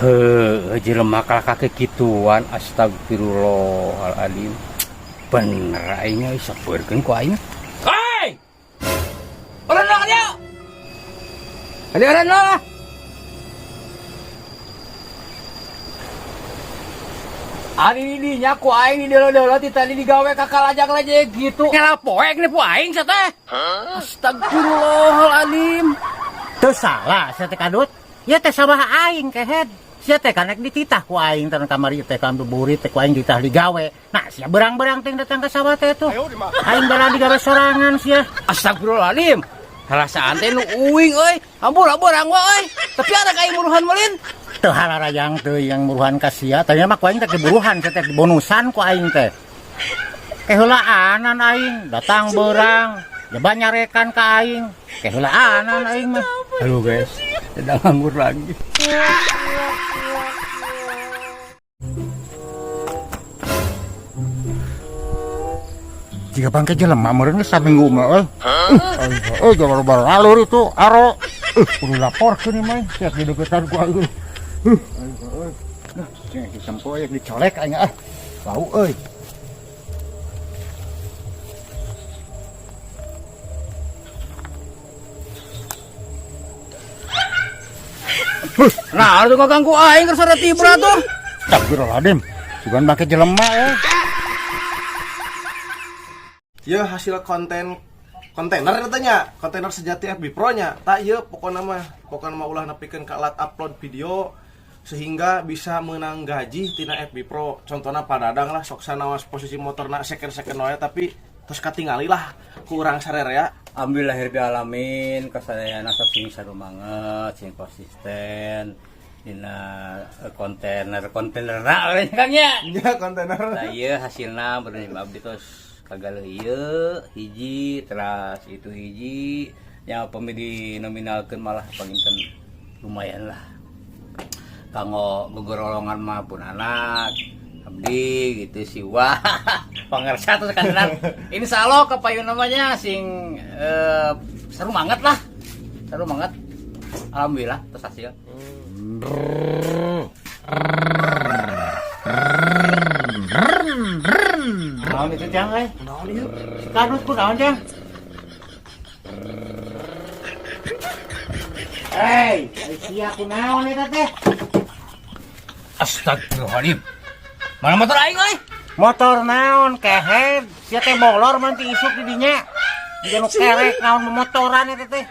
Heuh, jelema kalah kikituan, astagfirullahaladzim. Bener aing euy, sapeurkeun ku aing. Hei! Orang lah dia. Ada orang lah. Ari dinya ku aing di deuleu-deuleu ti tadi digawe ka kalajang-lajeng gitu. Ngela poek nih ku aing sia teh. Astagfirullahaladzim. Teu salah sia teh kadut. Ieu teh sawah aing kehed. Sia teh kan dititah ku aing teh kamari teh kan burit teh ku aing dititah digawe. Nah, sia berang-berang teh datang ke sawah teh tuh. Aing bala digawe sorangan sia. Astagfirullahaladzim. Harasaan teh nu uing euy. Hampura berang wae euy. Tapi ada ka aing muruhan melin. Teu hararayang teu yang muruhan ka sia. Tadinya mah ku aing teh diburuhan sia teh dibonusan ku aing teh. Keheulaanan aing datang berang. Jaba nyarekan ka aing. Keheulaanan aing mah. Halo guys, sedang nganggur lagi. Jika bangke jelema meureun geus saminggu mah euy. Euy, jangan baru alur itu aro. Kudu laporkeun ieu mah siap dideketan ku aing. Euy. Nah, cing disempo aya dicolek aing ah. Bau euy. Nah, tuh ganggu aing keur sore tibra tuh. Astagfirullahaladzim. Sugan bangke jelema euy. Ya hasil konten kontainer katanya, kontainer sejati FB Pro nya. Tak ieu pokona mah ulah nepikeun ka alat upload video sehingga bisa menang gaji tina FB Pro. Contohna Padadang lah, sok sanaos posisi motorna second-second wae tapi terus katingali lah ku urang sarerea. Alhamdulillahirabbil alamin, kasadayana sok sing sarumanget, sing konsisten dina kontainer-kontainer Kang nya. Nya kontainer. Nah, ieu hasilna bener abdi tos kagaleuh ieu hiji teras itu hiji yang upami dinominalkeun malah panginten lumayan lah kanggo gogorolongan mah pun anak abdi gitu sih. Wah, pangersa tuh kan insya Allah kapayun namanya sing seru banget lah, seru banget, alhamdulillah terus hasil. Naon itu jang euy? Naon ieu? Kadut ku naon jang? Hei, sia ku naon eta teh? Astagfirullahaladzim, mana motor aing euy? Motor naon kehed? Sia teh bolor mah ti isuk di dinya. Jiga nu kerek naon motoran eta teh.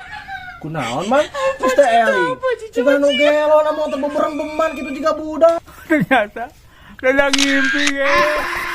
Kunaon mah? Terus teh eling. Jiga nu gelo na motor beberem-beman kitu jiga budak. Ternyata udah ngimpi guys.